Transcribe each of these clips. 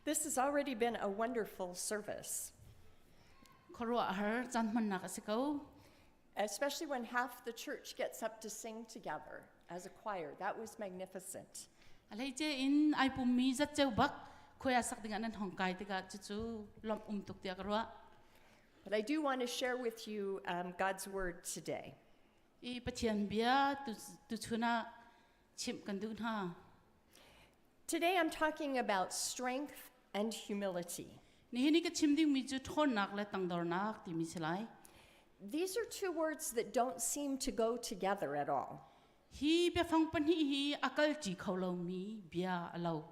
This has already been a wonderful service. Khuaruahhar caan hmannak a si ko. Especially when half the church gets up to sing together as a choir. That was magnificent. A hleice in ai pummi zatceu bak khuai sak dingah nan hong kai tikah cucu lawmh um tuk tiah ka ruah. But I do want to share with you God's word today. I Pathian bia tu tuchun ah chimh kan duh hna. Today I'm talking about strength and humility. Nihin i ka chim dingmi cu ṭhawnnak le tangdornak timi si lai. These are two words that don't seem to go together at all. Hi biafang pahnih hi a kalṭi kho lomi bia a lo.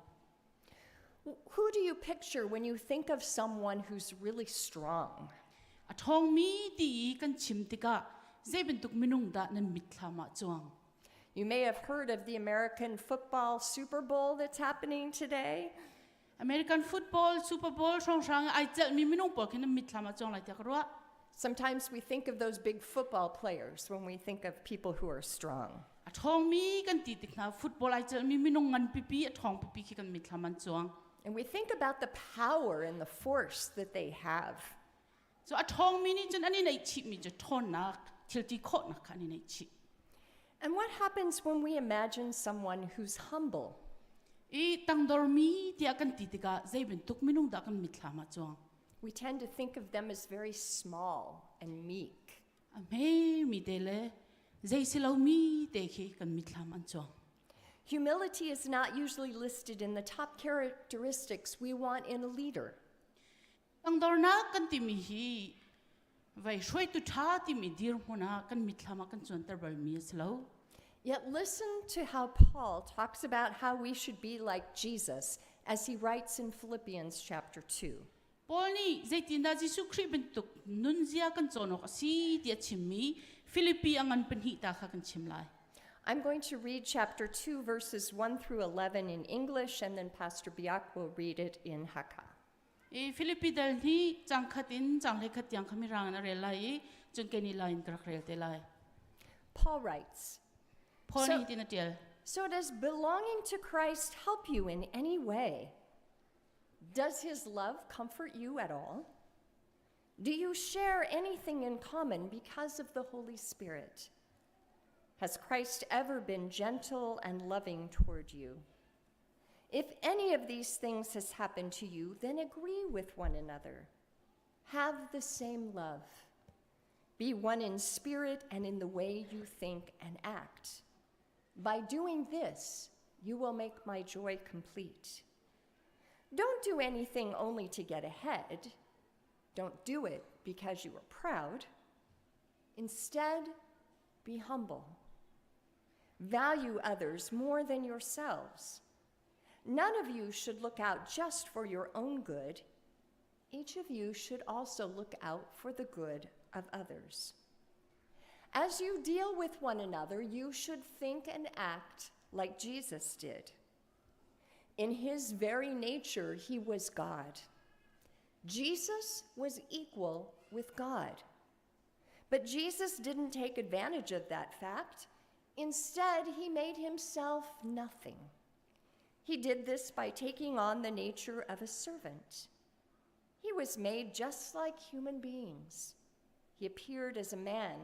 Who do you picture when you think of someone who's really strong? A ṭhawngmi ti i kan chim tikah zei bantuk minung dah nan mitthlam ah cuang? You may have heard of the American football Super Bowl that's happening today. American football Super Bowl hrawnghrang ai celhmi minung pawl khi nan mitthlam ah cuang lai tiah ka ruah. Sometimes we think of those big football players when we think of people who are strong. A ṭhawngmi kan ti tik hna football ai celhmi minung ngan pipi a ṭhawng pipi khi kan mitthlam an cuang. And we think about the power and the force that they have. Cu a ṭhawngmi nih cun an i neihchihmi cu ṭhawnnak thilti khawhnak kha an i neihchih. And what happens when we imagine someone who's humble? I tangdormi tiah kan ti tikah zei bantuk minung dah kan mitthlam ah cuang? We tend to think of them as very small and meek. A hmemi te le zei si lomi te khi kan mitthlam an cuang. Humility is not usually listed in the top characteristics we want in a leader. Tangdornak kan timi hi vai hruaitu ṭha timi dirhmun ah kan mitthlam ah kan cuanter balmi a si lo. Yet listen to how Paul talks about how we should be like Jesus as he writes in Philippians chapter 2. Paul nih zeitindah Jesuh Khrih bantuk nunzia kan cawn awk a si ti a chimmi Filipi a ngan pahnih ta kha kan chim lai. I'm going to read chapter 2, verses 1 through 11 in English, and then Pastor Biak will read it in Hakha. I Filipi dal hi cang khat in cang hlei khat tiang kha mirang in a rel lai i cun kei nih lai in ka rak rel te lai. Paul writes, Paul nih hitin a ṭial. So does belonging to Christ help you in any way? Does his love comfort you at all? Do you share anything in common because of the Holy Spirit? Has Christ ever been gentle and loving toward you? If any of these things has happened to you, then agree with one another. Have the same love. Be one in spirit and in the way you think and act. By doing this, you will make my joy complete. Don't do anything only to get ahead. Don't do it because you are proud. Instead, be humble. Value others more than yourselves. None of you should look out just for your own good. Each of you should also look out for the good of others. As you deal with one another, you should think and act like Jesus did. In his very nature, he was God. Jesus was equal with God. But Jesus didn't take advantage of that fact. Instead, he made himself nothing. He did this by taking on the nature of a servant. He was made just like human beings. He appeared as a man.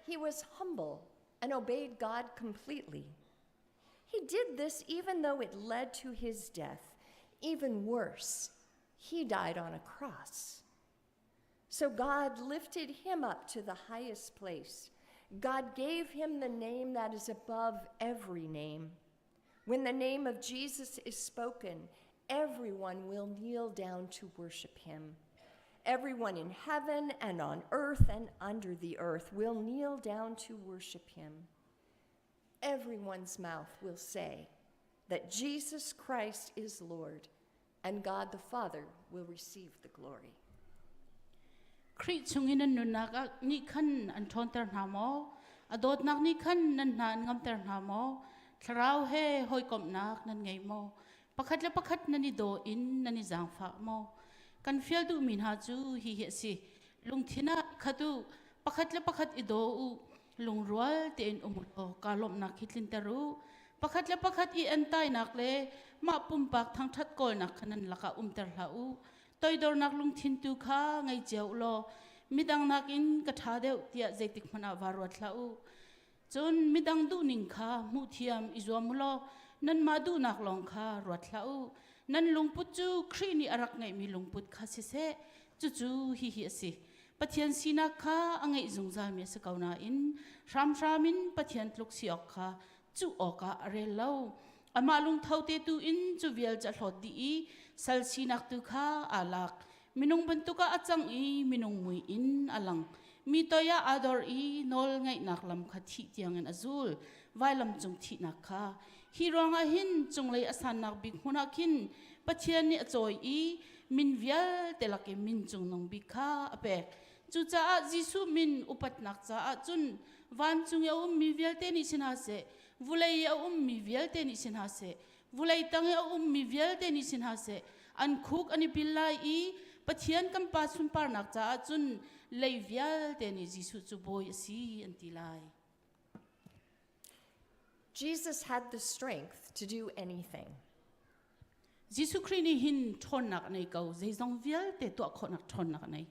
He was humble and obeyed God completely. He did this even though it led to his death. Even worse, he died on a cross. So God lifted him up to the highest place. God gave him the name that is above every name. When the name of Jesus is spoken, everyone will kneel down to worship him. Everyone in heaven and on earth and under the earth will kneel down to worship him. Everyone's mouth will say that Jesus Christ is Lord, and God the Father will receive the glory. Khrih chungin nan nunnak ah nih khan an ṭhawnter hna maw? A dawtnak nih khan nan hna an ngamter hna maw? Thlarau he hawikomhnak nan ngei maw? Pakhat le pakhat nan i daw in nan i zaangfah maw? Kan fial duhmi hna cu hihi a si. Lungthin ah khat u, pakhat le pakhat i daw u, lungrual tein um u law kaa lawmhnak hi tlinter u. Pakhat le pakhat i entainak le mah pumpak thangṭhat kawlnak kha nan lakah umter hlah u. Toidornak lungthin tu kha ngei cio u law midang nakin ka ṭha deuh tiah zeitik hmanh ah vaa ruat hlah u. Cun midang duhning kha hmuhthiam i zuam u law nanmah duhnak lawng kha ruat hlah u. Nan lungput cu Khrih nih a rak ngeihmi lungput kha siseh, cucu hihi a si. Pathian sinak kha a ngeih zungzalmi a si ko nain hramhram in Pathian tluk si awk kha cuh awkah a rel lo. Amah lungtho te tu in cu vial cu a hlawt dih i sal sinak tu kha aa lak. Minung bantuk ah a cang i minung mui in a lang. Mi toi ah aa dor i nawl ngaihnak lam kha thih tiangin a zul. Vailam cung thihnak kha. Hi ruangah hin cunglei a sannak bik hmun ah khin Pathian nih a cawi i min vialte lak i min cungnung bik kha a pek. Cucaah Jesuh min upatnak caah cun vancung i a ummi vialte nih si hna seh, vulei i a ummi vialte nih si hna seh, vulei tang i a ummi vialte nih si hna seh, an khuk an i bil lai i Pathian kan Pa sunparnak caah cun lei vialte nih Jesuh cu Bawi a si an ti lai. Jesus had the strength to do anything. Jesuh Khrih nih hin ṭhawnnak a nei ko, zeizong vialte tuah khawhnak ṭhawnnak a nei.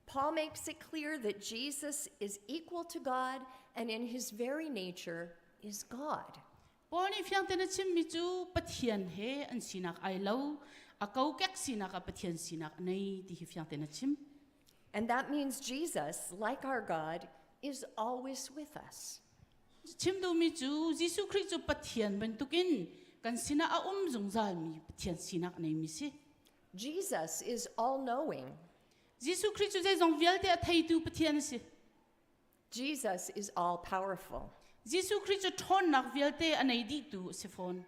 Paul makes it clear that Jesus is equal to God and in his very nature is God. Paul nih fiangten a chimmi cu Pathian he an sinak ai lo, a kokek sinak ah Pathian sinak a nei ti hi fiangten a chim. And that means Jesus, like our God, is always with us. Chim duhmi cu Jesuh Khrih cu Pathian bantukin kan sinah a um zungzalmi Pathian sinak a neimi si. Jesus is all-knowing. Jesuh Khrih cu zeizong vialte a theitu Pathian a si. Jesus is all-powerful. Jesuh Khrih cu ṭhawnnak vialte a nei dihtu a si fawn.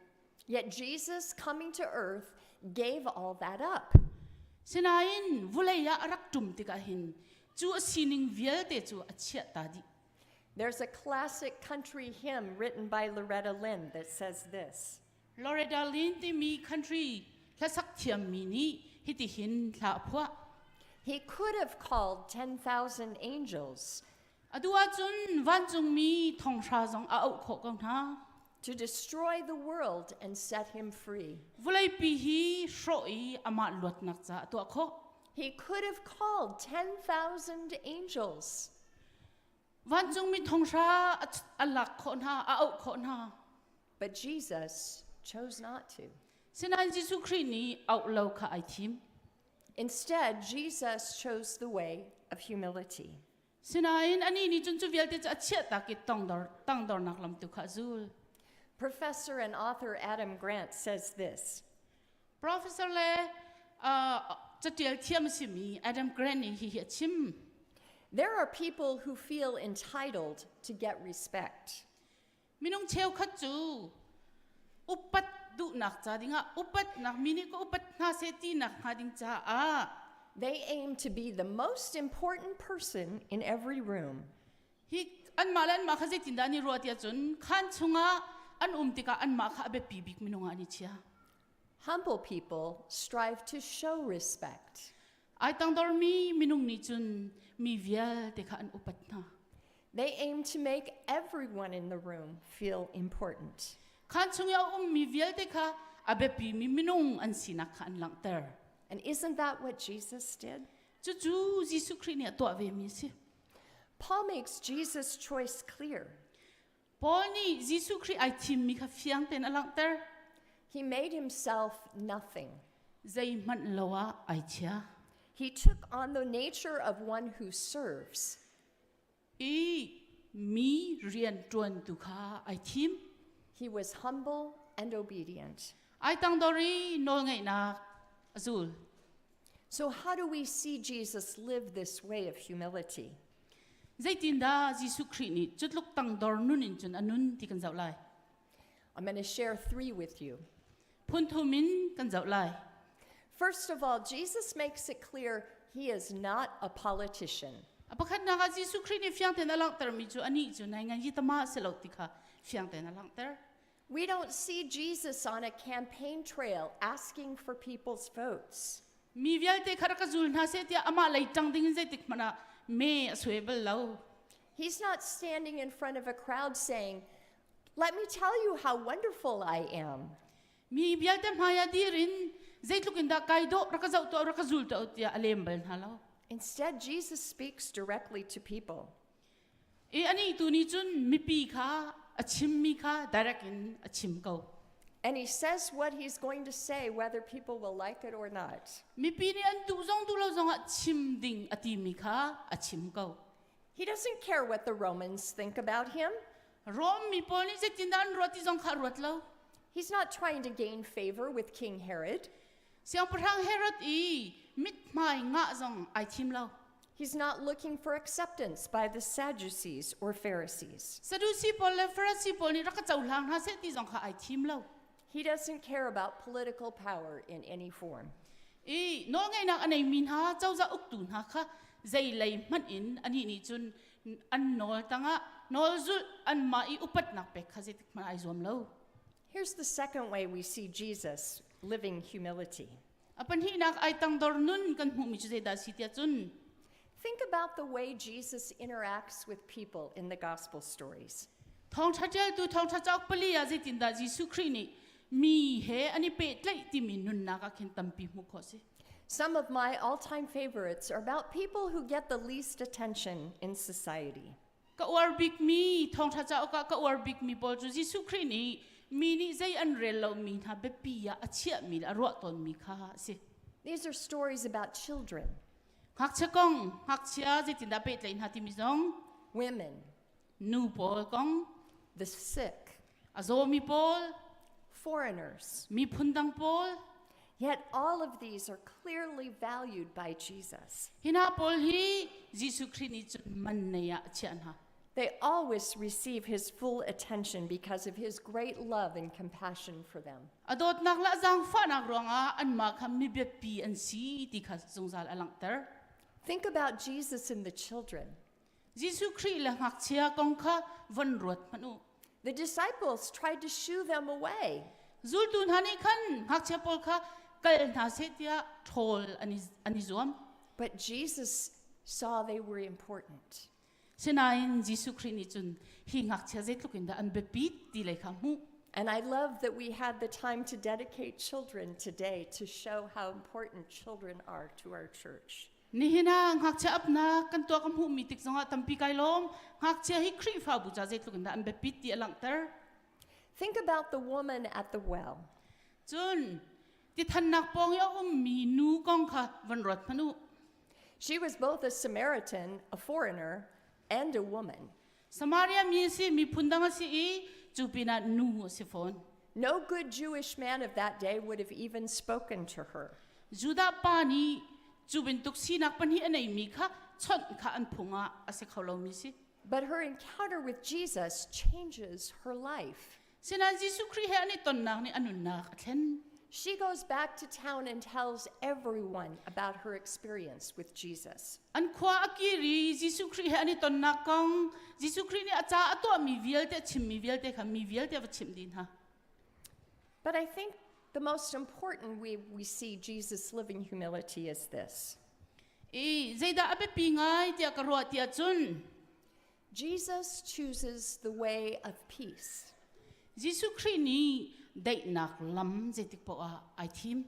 Yet Jesus coming to earth gave all that up. Sinain vulei ah a rak ṭum tikah hin cu a sining vialte cu a chiah ta dih. There's a classic country hymn written by Loretta Lynn that says this. Loretta Lynn timi country hlasak thiammi nih hitihin hla a phuah. He could have called 10,000 angels. Atu ahcun vancungmi thonghra zong a auh khawh ko hna. To destroy the world and set him free. Vawleipi hi hrawh i amah luatnak ca a tuah khawh. He could have called 10,000 angels. Vancungmi thonghra a lak khawh hna, a auh khawh hna. But Jesus chose not to. Sinain Jesuh Khrih nih auh lo kha ai thim. Instead, Jesus chose the way of humility. Sinain anih nih cun cu vialte cu a chiahtak i tangdor tangdornak lam tu kha a zul. Professor and author Adam Grant says this. Professor le catial thiam a simi Adam Grant nih hihi a chim. There are people who feel entitled to get respect. Minung cheukhat cu upat duhnak ca dingah upatnak mi nih ka upat hna seh tinak hnga ding caah They aim to be the most important person in every room. Hi anmah le anmah kha zeitindah an i ruah tiah cun khaan chungah an um tikah anmah kha a biapi bik minung ah an i chia. Humble people strive to show respect. Ai tangdormi minung nih cun mi vialte kha an upat hna. They aim to make everyone in the room feel important. Khaan chung i a ummi vialte kha a biapimi minung an sinak kha an langhter. And isn't that what Jesus did? Cucu Jesuh Khrih nih a tuah vemi a si. Paul makes Jesus' choice clear. Paul nih Jesuh Khrih ai thimmi kha fiang tein a langhter. He made himself nothing. Zeihmanh lo ah ai chia. He took on the nature of one who serves. I mi rian ṭuantu kha ai thim. He was humble and obedient. Ai tangdor i nawlngaihnak a zul. So how do we see Jesus live this way of humility? Zeitindah Jesuh Khrih nih cutluk tangdor nun in cun a nun ti kan zoh lai. I'm going to share three with you. Phun thum in kan zoh lai. First of all, Jesus makes it clear he is not a politician. A pakhatnak ah Jesuh Khrih nih fiang tein a langhtermi cu anih cu nai ngan yi tama si lo ti kha fiang tein a langhter. We don't see Jesus on a campaign trail asking for people's votes. Mi vialte kha rak ka zul hna seh tiah amah lei ṭang ding in zeitik hmanh ah me a sui bal lo. He's not standing in front of a crowd saying, Let me tell you how wonderful I am. Mi vialte hmai ah dir in zeitluk in dah kai dawh rak ka zoh tuah rak ka zul tuah tiah a lem bal hna lo. Instead, Jesus speaks directly to people. I ani tu nih cun mipi kha a chimmi kha direct in a chim ko. And he says what he's going to say, whether people will like it or not. Mipi nih an duh zong duh lo zongah chim ding a timi kha a chim ko. He doesn't care what the Romans think about him. Rom mi pawl nih zeitindah an ruat ti zong kha a ruat lo. He's not trying to gain favor with King Herod. Siangpahrang Herod i mithmai ngah zong ai thim lo. He's not looking for acceptance by the Sadducees or Pharisees. Sadusi pawl le Pharisee pawl nih rak ka cohlang hna seh ti zong kha ai thim lo. He doesn't care about political power in any form. I nawlngeihnak a neimi hna cozah uktu hna kha zei lei hmanh in anih nih cun an nawl tangah nawl zulh anmah i upatnak pek kha zeitik hmanh ai zuam lo. Here's the second way we see Jesus living humility. A pahnihnak ai tangdor nun kan hmuhmi cu zeidah si tiah cun Think about the way Jesus interacts with people in the gospel stories. Thawngṭha ṭialtu thawngṭha cauk pali ah zeitindah Jesuh Khrih nih mi he an i pehtlaih timi nunnak ah khin tampi hmuh khawh si. Some of my all-time favorites are about people who get the least attention in society. Ka uar bikmi thawngṭha cauk ah ka uar bikmi pawl cu Jesuh Khrih nih mi nih zei an rel lomi hna biapi ah a chiahmi le a ruah tawnmi kha a si. These are stories about children, Ngakchia kong, ngakchia zeitindah pehtlaih hna timi zong, women, nu pawl kong, the sick, a zawmi pawl, foreigners. Miphun dang pawl. Yet all of these are clearly valued by Jesus. Hi hna pawl hi Jesuh Khrih nih cun man nei ah a chiah hna. They always receive his full attention because of his great love and compassion for them. A dawtnak le a zaangfahnak ruangah anmah kha mi biapi an si ti kha zungzal a langhter. Think about Jesus and the children. Jesuh Khrih le ngakchia kong kha von ruat hmanh u. The disciples tried to shoo them away. Zultu hna nih khan ngakchia pawl kha kal hna seh tiah ṭhawl an i zuam. But Jesus saw they were important. Sinain Jesuh Khrih nih cun hi ngakchia zeitluk in dah an biapit ti lei kha hmuh. And I love that we had the time to dedicate children today to show how important children are to our church. Nihin ah ngakchia apnak kan tuah ka hmuhmi tik zongah tampi kai lawm. Ngakchia hi Khrihfabu ca zeitluk in dah an biapit ti a langhter. Think about the woman at the well. Cun tithannak pawng i a ummi nu kong kha van ruat hmanh u. She was both a Samaritan, a foreigner, and a woman. Samaria mi a si, miphun dang a si i cu pinah nu a si fawn. No good Jewish man of that day would have even spoken to her. Judah pa nih cu bantuk sinak pahnih a neimi kha chawnh kha an phung ah a si kho lomi si. But her encounter with Jesus changes her life. Sinain Jesuh Khrih he an i tonnak nih a nunnak a thlen. She goes back to town and tells everyone about her experience with Jesus. An khua a kir i Jesuh Khrih he an i tonnak kong, Jesuh Khrih nih a ca a tuahmi vialte, a chimmi vialte kha mi vialte va chimh dih hna. But I think the most important way we see Jesus living humility is this. I zeidah a biapi ngai tiah ka ruah tiah cun Jesus chooses the way of peace. Jesuh Khrih nih daihnak lam zeitik paoh ah ai thim.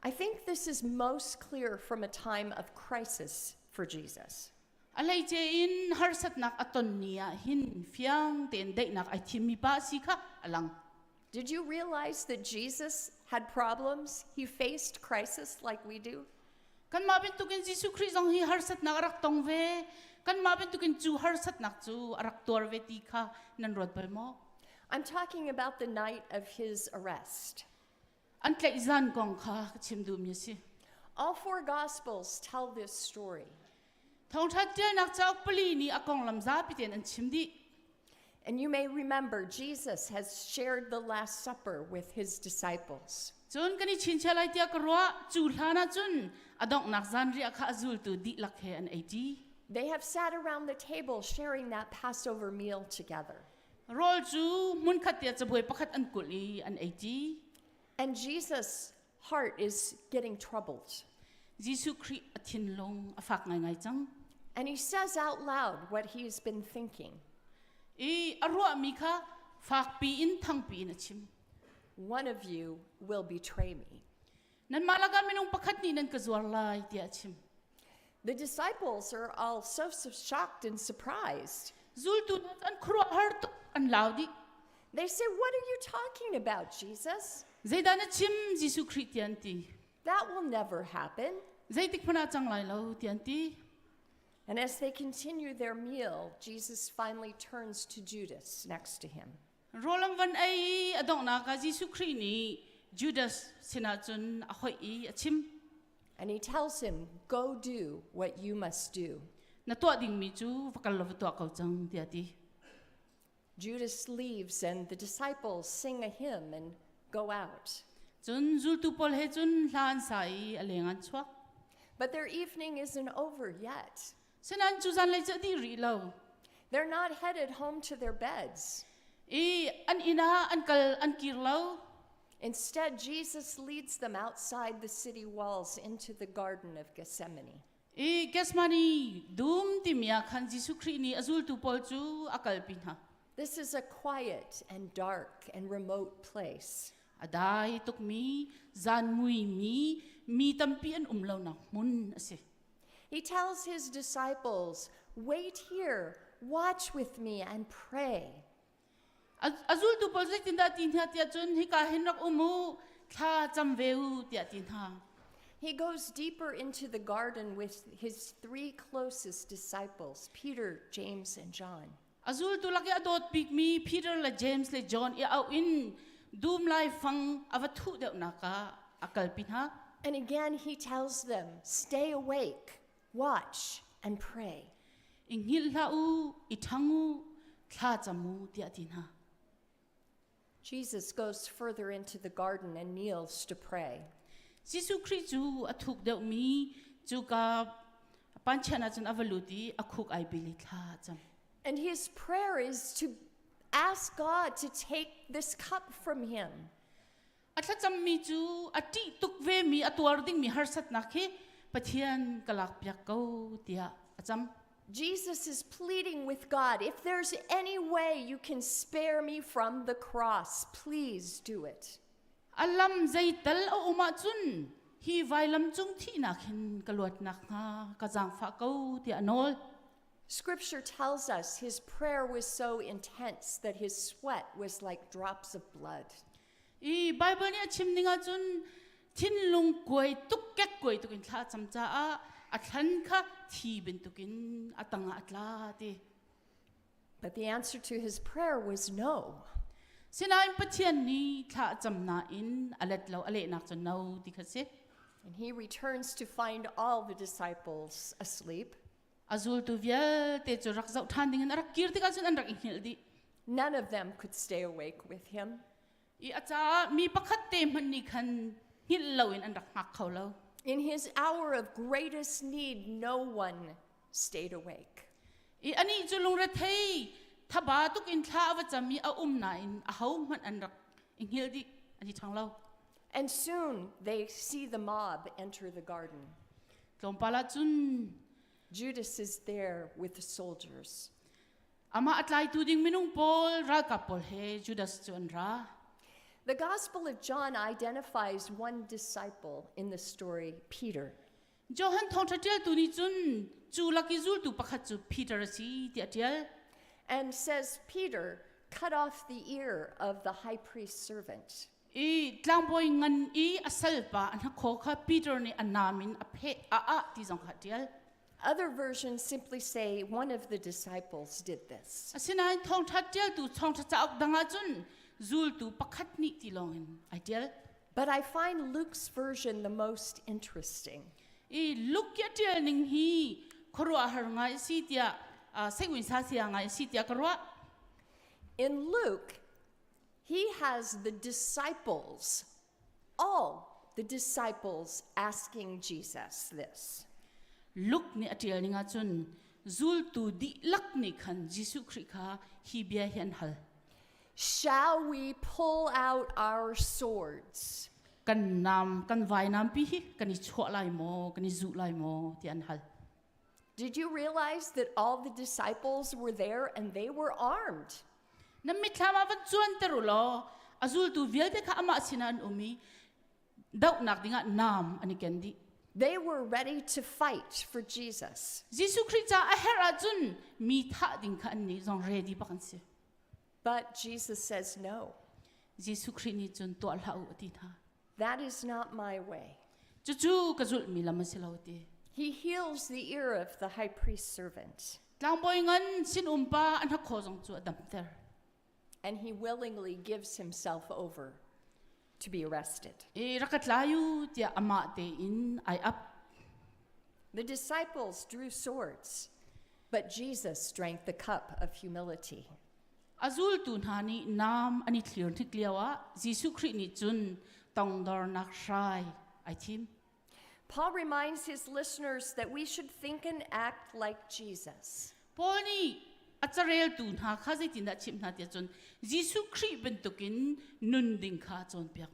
I think this is most clear from a time of crisis for Jesus. A hleice in harsatnak a ton ni ah hin fiang tein daihnak ai thimmi pa si kha a lang. Did you realize that Jesus had problems? He faced crisis like we do. Kanmah bantukin Jesuh Khrih zong hi harsatnak a rak tong ve. Kanmah bantukin cu harsatnak cu a rak tuar ve ti kha nan ruat bal maw? I'm talking about the night of his arrest. An tlaih zan kong kha ka chim duhmi a si. All four gospels tell this story. Thawngṭha ṭialnak cauk pali nih a konglam zapi tein an chim dih. And you may remember Jesus has shared the Last Supper with his disciples. Cun kan i chinchiah lai tiah ka ruah cu hlan ah cun a donghnak zanriah kha a zultu dihlak he an ei ṭi. They have sat around the table sharing that Passover meal together. Rawl cu hmunkhat tiah cabuai pakhat an kulh i an ei ṭi. And Jesus' heart is getting troubled. Jesuh Khrih a thinlung a fak ngaingai cang. And he says out loud what he's been thinking. I a ruahmi kha Fakpi in thangpi in a chim. One of you will betray me. Nanmah lakah minung pakhat nih nan ka zuar lai tiah a chim. The disciples are all so, so shocked and surprised. Zultu hna cu an khuaruahhar tuk an lau dih. They say, What are you talking about, Jesus? Zeidah na chim Jesuh Khrih tiah an ti. That will never happen. Zeitik hmanh ah cang lai lo tiah an ti. And as they continue their meal, Jesus finally turns to Judas next to him. Rawl an van ei i a donghnak ah Jesuh Khrih nih Judas sinah cun a hoih i a chim. And he tells him, Go do what you must do. Na tuah dingmi cu va kal law va tuah ko cang tiah a ti. Judas leaves and the disciples sing a hymn and go out. Cun zultu pawl he cun hla an sa i a leng an chuak. But their evening isn't over yet. Sinain cu zanlei cu a dih rih lo. They're not headed home to their beds. I an inn ah an kal an kir lo. Instead, Jesus leads them outside the city walls into the Garden of Gethsemane. I Gethsemane dum timi ah khan Jesuh Khrih nih a zultu pawl cu a kalpi hna. This is a quiet and dark and remote place. A dai tukmi, zan muimi, mi tampi an um lonak hmun a si. He tells his disciples, Wait here, watch with me, and pray. A zultu pawl zeitindah ti hna tiah cun hika hin rak um u, thla cam ve u tiah ti hna. He goes deeper into the garden with his three closest disciples, Peter, James, and John. A zultu lak i a dawt bikmi Peter le James le John i auh in dum laifang a va thuh deuhnak ah a kalpi hna. And again, he tells them, Stay awake, watch, and pray. I hngilh hlah u, i ṭhang u, thla cam u, tiah a ti hna. Jesus goes further into the garden and kneels to pray. Jesuh Khrih cu a thuk deuhmi cuka panchian ahcun a va lut i a khuk ai bil i thla a cam. And his prayer is to ask God to take this cup from him. A thlacammi cu a ṭih tuk vemi a tuar dingmi harsatnak hi Pathian ka lakpiak ko tiah a cam. Jesus is pleading with God, if there's any way you can spare me from the cross, please do it. A lam zeital a um ahcun hi vailam cung thihnak hin ka luat nakhnga ka zaangfah ko tiah a nawl. Scripture tells us his prayer was so intense that his sweat was like drops of blood. I Bible nih a chim ning ahcun thinlung kuai tuk kek kuai tuk in thla a cam caah a thlan kha thi bantukin a tangah a tla ti. But the answer to his prayer was no. Sinain Pathian nih thla a cam nain a let lo a lehnak cu no ti kha si. And he returns to find all the disciples asleep. A zultu vialte cu rak zoh ṭhan dingin a rak kir tikah cun an rak i hngilh dih. None of them could stay awake with him. I a caah mi pakhat te hmanh nih khan hngilh loin an rak hngak kho lo. In his hour of greatest need, no one stayed awake. I anih cu lungrethei thaba tuk in thla a va cam i a um nain ahohmanh an rak i hngilh dih an i ṭhang lo. And soon they see the mob enter the garden. Tlawmpal ah cun Judas is there with the soldiers. Amah a tlaitu ding minung pawl ralkap pawl he Judas cu an ra. The Gospel of John identifies one disciple in the story, Peter. Johan thawngṭha ṭialtu nih cun cu lak i zultu pakhat cu Peter a si tiah a ṭial. And says Peter cut off the ear of the high priest's servant. I tlangbawi ngan i a salpa a hnakhaw kha Peter nih a nam in a pheh a ah ti zong kha a ṭial. Other versions simply say one of the disciples did this. Asinain thawngṭha ṭialtu thawngṭha cauk dang ah cun zultu pakhat nih ti lawngin ai ṭial. But I find Luke's version the most interesting. I Luke a ṭial ning hi khuaruahhar ngai a si tiah seiuin sa sia ngai a si tiah ka ruah. In Luke, he has the disciples, all the disciples asking Jesus this. Luke nih a ṭial ning ahcun zultu dihlak nih khan Jesuh Khrih kha hi bia hi an hal. Shall we pull out our swords? Kan nam kan vainam pi hi kan i chuah lai maw kan i zuh lai maw ti an hal. Did you realize that all the disciples were there and they were armed? Nan mitthlam ah van cuanter u law a zultu vialte kha amah sinah an um i dohnak dingah naam an i ken dih. They were ready to fight for Jesus. Jesuh Khrih ca a herh ahcun mi thah ding kha annih zong ready bak an si. But Jesus says no. Jesuh Khrih nih cun tuah hlah u a ti hna. That is not my way. Cucu ka zulhmi lam a si lo ti. He heals the ear of the high priest's servant. Tlangbawi ngan sinum pa a hnakhaw zong cu a damter. And he willingly gives himself over to be arrested. I rak ka tlai u tiah amah tein ai ap. The disciples drew swords, but Jesus drank the cup of humility. A zultu hna nih naam an i thlir hnik lioah Jesuh Khrih nih cun tongdornak hrai ai thim. Paul reminds his listeners that we should think and act like Jesus. Paul nih a careltu hna kha zeitindah chimh hna tiah cun Jesuh Khrih bantukin nun ding kha a cawnpiak.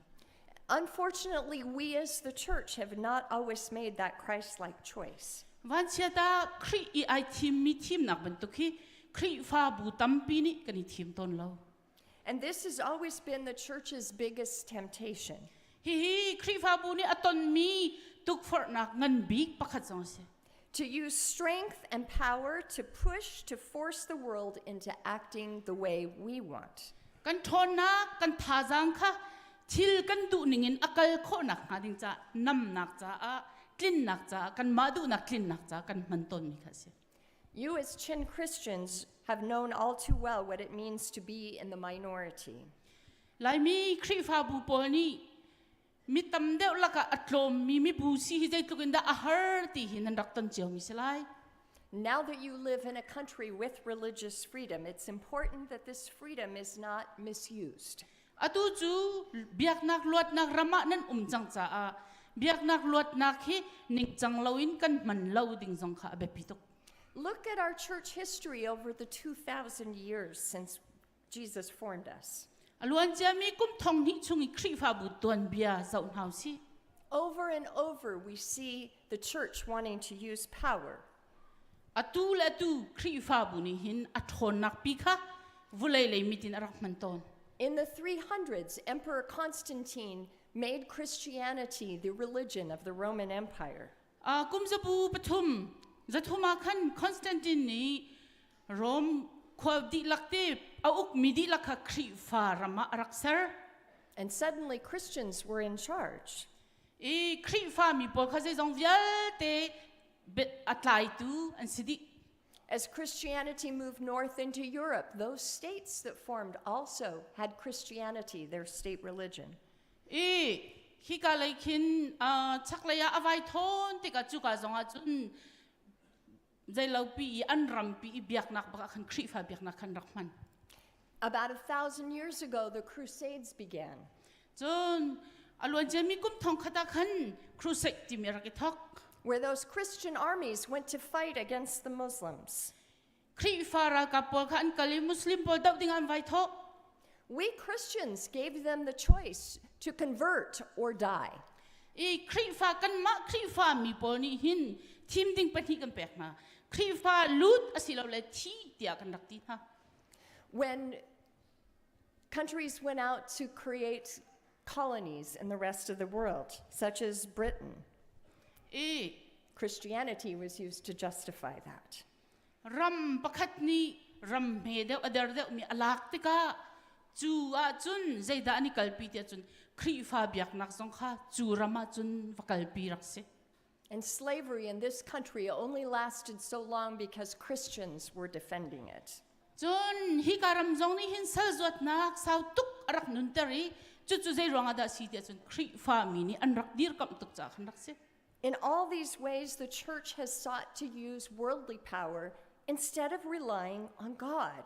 Unfortunately, we as the church have not always made that Christ-like choice. Vanchiat ah Khrih i ai thimmi thimnak bantuk hi Khrihfabu tampi nih kan i thim tawn lo. And this has always been the church's biggest temptation. Hihi Khrihfabu nih a tonmi tukforhnak ngan bik pakhat zong a si. To use strength and power to push, to force the world into acting the way we want. Kan ṭhawnnak, kan thazaang kha thil kan duh ningin a kal khawhnak hnga ding caah namnak caah tlinnak caah kanmah duhnak tlinnak caah kan hman tawnmi kha a si. You as Chin Christians have known all too well what it means to be in the minority. Laimi Khrihfabu pawl nih mi tam deuh lakah a tlawmmi mibu si hi zeitluk in dah a har ti hi nan rak ton ciomi si lai. Now that you live in a country with religious freedom, it's important that this freedom is not misused. Atu cu biaknak luatnak ram ah nan um cang caah biaknak luatnak hi ningcang loin kan hman lo ding zong kha a biapi tuk. Look at our church history over the 2,000 years since Jesus formed us. A luanciami kum thong hnih chung i Khrihfabu tuanbia zoh hna usih. Over and over, we see the church wanting to use power. Atu le atu Khrihfabu nih hin a ṭhawnnak pi kha vulei lei mit in a rak hman tawn. In the 300s, Emperor Constantine made Christianity the religion of the Roman Empire. Kum zabu pathum zathum ah khan Constantine nih Rome khua dihlak te a ukmi dihlak kha Khrihfa ram ah a rak ser. And suddenly Christians were in charge. I Khrihfa mi pawl kha zeizong vialte a tlaitu an si dih. As Christianity moved north into Europe, those states that formed also had Christianity, their state religion. I hika lei khin chaklei ah a vai thawn tikah cuka zongah cun zeilopi i an rampi i biaknak bak ah khan Khrihfa biaknak khan rak hman. About 1,000 years ago, the Crusades began. Cun a luanciami kum thong khat ah khan crusade timi rak i thawk. Where those Christian armies went to fight against the Muslims. Khrihfa ralkap pawl kha an kal i Muslim pawl doh ding an vai thawh. We Christians gave them the choice to convert or die. I Khrihfa kanmah Khrihfa mi pawl nih hin thim ding pahnih kan pek hna. Khrihfa lut asilole thi tiah kan rak ti hna. When countries went out to create colonies in the rest of the world, such as Britain, I Christianity was used to justify that. Ram pakhat nih ram hme deuh a der deuh mi a lak tikah cu ahcun zeidah an i kalpi tiah cun Khrihfa biaknak zong kha cu ram ah cun va kalpi rak si. And slavery in this country only lasted so long because Christians were defending it. Cun hika ram zong nih hin sal zuatnak sau tuk a rak nunter i cucu zei ruangah dah si tiah cun Khrihfa mi nih an rak dirkamh tuk caah khan rak si. In all these ways, the church has sought to use worldly power instead of relying on God.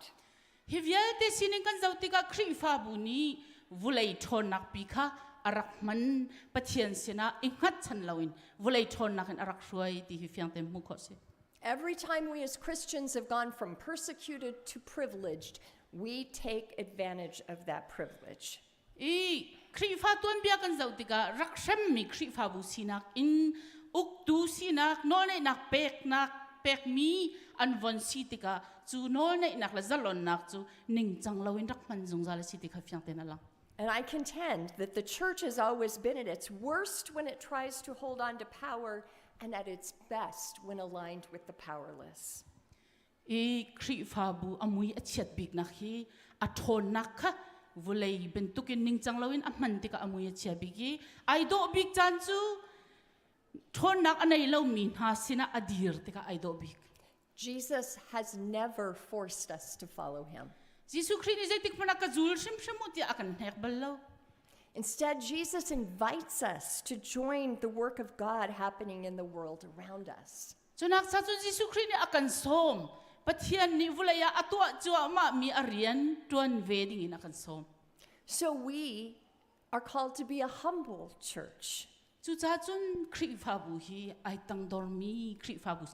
Hi vialte sining kan zoh tikah Khrihfabu nih vulei ṭhawnnak pi kha a rak hman Pathian sinah i hngatchan loin vulei ṭhawnnak in a rak hruai ti hi fiang tein hmuh khawh si. Every time we as Christians have gone from persecuted to privileged, we take advantage of that privilege. I Khrihfa tuanbia kan zoh tikah rak hremmi Khrihfabu sinak in uktu sinak nawlneihnak peknak pekmi an von si tikah Cu nawl neihnak le zalonnak cu ningcang loin rak hman zungzal a si ti kha fiang tein a lang. And I contend that the church has always been at its worst when it tries to hold on to power and at its best when aligned with the powerless. I Khrihfabu a mui a chiat biknak hi a ṭhawnnak kha vulei bantukin ningcang loin a hman tikah a mui a chia bik i ai dawh bik caan cu ṭhawnnak a nei lomi hna sinah a dir tikah ai dawh bik. Jesus has never forced us to follow him. Jesuh Khrih nih zeitik hmanh ah ka zul hrimhrim u tiah a kan hnek bal lo. Instead, Jesus invites us to join the work of God happening in the world around us. Cunak sa cu Jesuh Khrih nih a kan sawm. Pathian nih vulei ah a tuah cuahmah mi a rian ṭuan ve ding in a kan sawm. So we are called to be a humble church. Cucaah cun Khrihfabu hi ai tangdormi Khrihfabu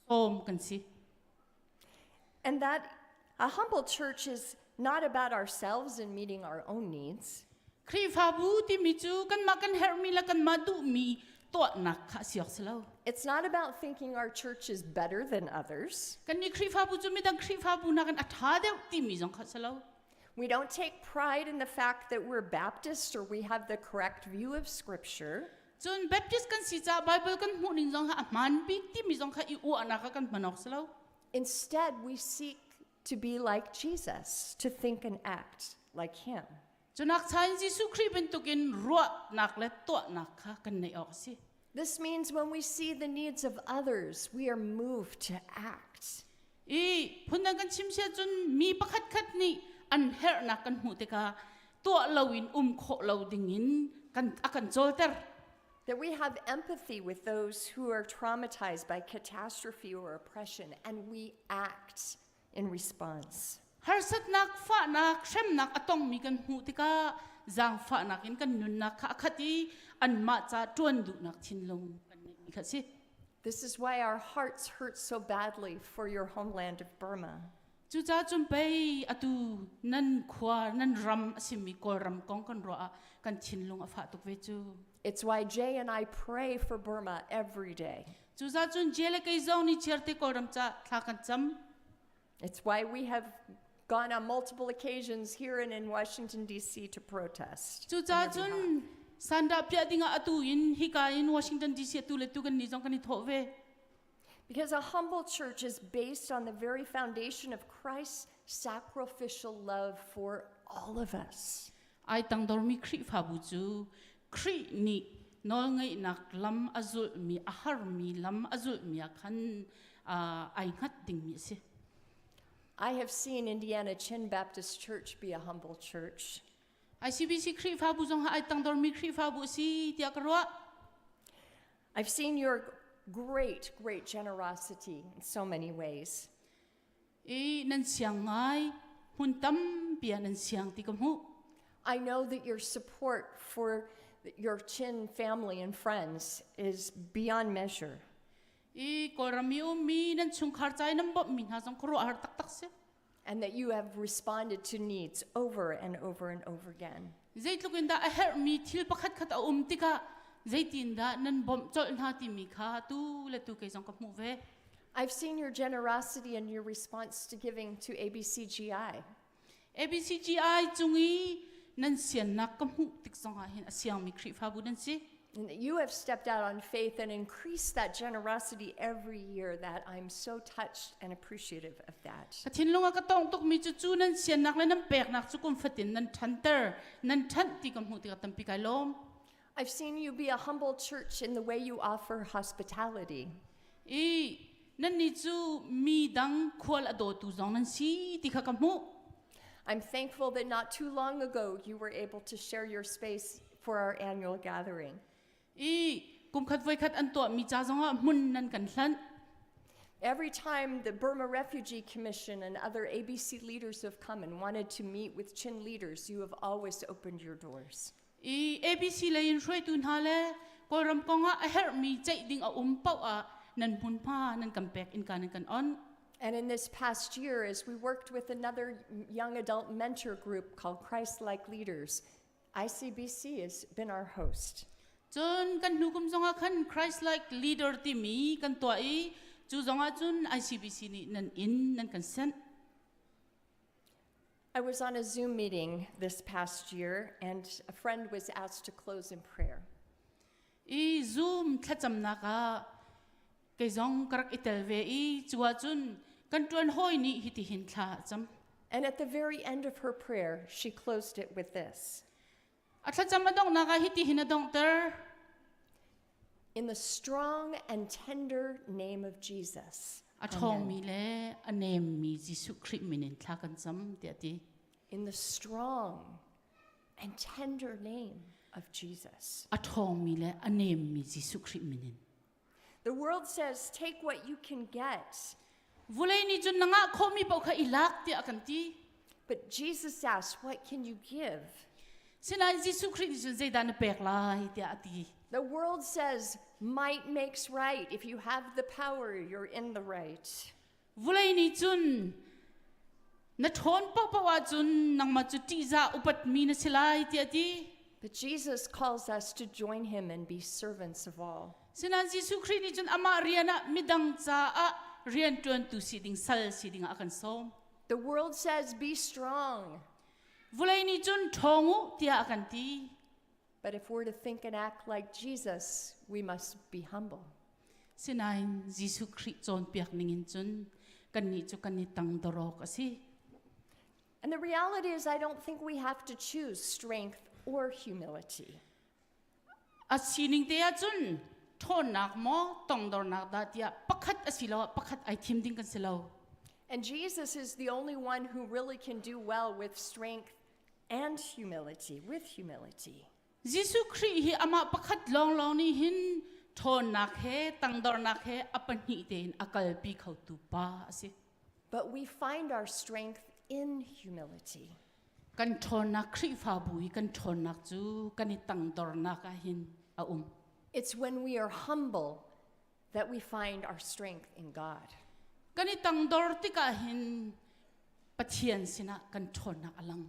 sawm kan si. And that a humble church is not about ourselves and meeting our own needs. Khrihfabu timi cu kanmah kan herhmi le kanmah duhmi tuahnak kha a si awk si lo. It's not about thinking our church is better than others. Kannih Khrihfabu cu midang Khrihfabu nakin a ṭha deuh timi zong kha si lo. We don't take pride in the fact that we're Baptist or we have the correct view of Scripture. Cun Baptist kan si caah Bible kan hmuh ning zong kha a hmaan bik timi zong kha i uahnak ah kan hman awk si lo. Instead, we seek to be like Jesus, to think and act like him. Cunak chain Jesuh Khrih bantukin ruahnak le tuahnak kha kan neih awk a si. This means when we see the needs of others, we are moved to act. I phundang kan chim sia cun mi pakhat khat nih an herhnak kan hmuh tikah tuah loin um khawh lo dingin kan a kan cawlter. That we have empathy with those who are traumatized by catastrophe or oppression and we act in response. Harsatnak, fahnak, hremnak a tongmi kan hmuh tikah zaangfahnak in kan nunnak kha a khat i anmah ca ṭuan duhnak thinlung kan ngeihmi kha a si. This is why our hearts hurt so badly for your homeland of Burma. Cucaah cun pei atu nan khua, nan ram a simi Kawlram kong kan ruah ah kan thinlung a fah tuk ve cu. It's why Jay and I pray for Burma every day. Cucaah cun Jay le kei zong nih chiarte Kawlram ca thla kan cam. It's why we have gone on multiple occasions here and in Washington, D.C. to protest. Cucaah cun sandah piah dingah atu in hika in Washington DC atu le tu kan ni zong kan i thawh ve. Because a humble church is based on the very foundation of Christ's sacrificial love for all of us. Ai tangdormi Khrihfabu cu Khrih nih nawlngeihnak lam a zulhmi, a harmi lam a zulhmi ah khan ai hngat dingmi a si. I have seen Indiana Chin Baptist Church be a humble church. ICBC Khrihfabu zong ha ai tangdormi Khrihfabu a si tiah ka ruah. I've seen your great, great generosity in so many ways. I nan siang ngai, hmun tampi ah nan siang ti ka hmuh. I know that your support for your Chin family and friends is beyond measure. I Kawlram i ummi nan chungkhar ca i nan bawmhmi hna zong khuaruah har taktak si. And that you have responded to needs over and over and over again. Zeitluk in dah a herhmi thil pakhat khat a um tikah zeitin dah nan bawmh colh hna timi kha tu le tu kei zong ka hmuh ve. I've seen your generosity and your response to giving to ABCGI. ABCGI cung i nan siannak ka hmuh tik zong ah hin a siangmi Khrihfabu nan si. And that you have stepped out on faith and increased that generosity every year that I'm so touched and appreciative of that. Ka thinlung a ka tong tukmi cu cu nan siannak le nan peknak cu kum fatin nan ṭhanter, nan ṭhanh ti ka hmuh tikah tampi kai lawm. I've seen you be a humble church in the way you offer hospitality. I nannih cu mi dang khual a dawtu zong nan si ti kha ka hmuh. I'm thankful that not too long ago you were able to share your space for our annual gathering. I kumkhat voikhat an tuahmi ca zongah hmun nan kan hlanh. Every time the Burma Refugee Commission and other ABC leaders have come and wanted to meet with Chin leaders, you have always opened your doors. I ABC lei in hruaitu hna le Kawlram kong ah a herhmi ceih ding a um paoh ah nan hmunhma nan kan pek innka nan kan on. And in this past year, as we worked with another young adult mentor group called Christ Like Leaders, ICBC has been our host. Cun kan hnu kum zongah khan Christ like leader timi kan tuah i Cu zongah cun ICBC nih nan inn nan kan senh. I was on a Zoom meeting this past year, and a friend was asked to close in prayer. I Zoom thlacamnak ah kei zong ka rak i tel ve i cu ahcun kan ṭuan hawi nih hitihin thla a cam. And at the very end of her prayer, she closed it with this. A thlacam a donghnak ah hitihin a donghter. In the strong and tender name of Jesus. A ṭhawngmi le a nemmi Jesuh Khrih min in thla kan cam tiah a ti. In the strong and tender name of Jesus. A ṭhawngmi le a nemmi Jesuh Khrih min in. The world says, take what you can get. Vulei nih cun na ngah khawhmi paoh kha i lak tiah a kan ti. But Jesus asks, what can you give? Sinain Jesuh Khrih nih cun zeidah na pek lai tiah a ti. The world says, might makes right. If you have the power, you're in the right. Vulei nih cun na ṭhawn paohpaoh ahcun nangmah cu ṭihzah upatmi na si lai tiah a ti. But Jesus calls us to join him and be servants of all. Sinain Jesuh Khrih nih cun amah rian ah midang caah rianṭuantu si ding sal si ding ah a kan sawm. The world says, be strong. Vulei nih cun ṭhawng u tiah a kan ti. But if we're to think and act like Jesus, we must be humble. Sinain Jesuh Khrih cawnpiak ningin cun kannih cu kan i tangdor awk a si. And the reality is, I don't think we have to choose strength or humility. A sining te ahcun ṭhawnnak maw tongdornak dah tiah pakhat asiloah pakhat ai thim ding kan si lo. And Jesus is the only one who really can do well with strength and humility, with humility. Jesuh Khrih hi amah pakhat lawnglawng nih hin ṭhawnnak he tangdornak he a pahnih tein a kalpi khotu pa a si. But we find our strength in humility. Kan ṭhawnnak Khrihfabu i kan ṭhawnnak cu kan i tangdornak ah hin a um. It's when we are humble that we find our strength in God. Kan i tangdor tikah hin Pathian sinah kan ṭhawnnak a lang.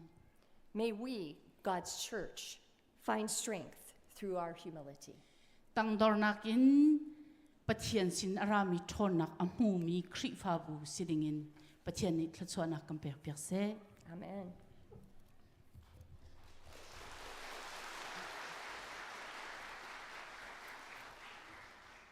May we, God's church, find strength through our humility. Tangdornak in Pathian sin a rami ṭhawnnak a hmumi Khrihfabu si dingin Pathian nih thluachuahnak kan pek piak seh. Amen.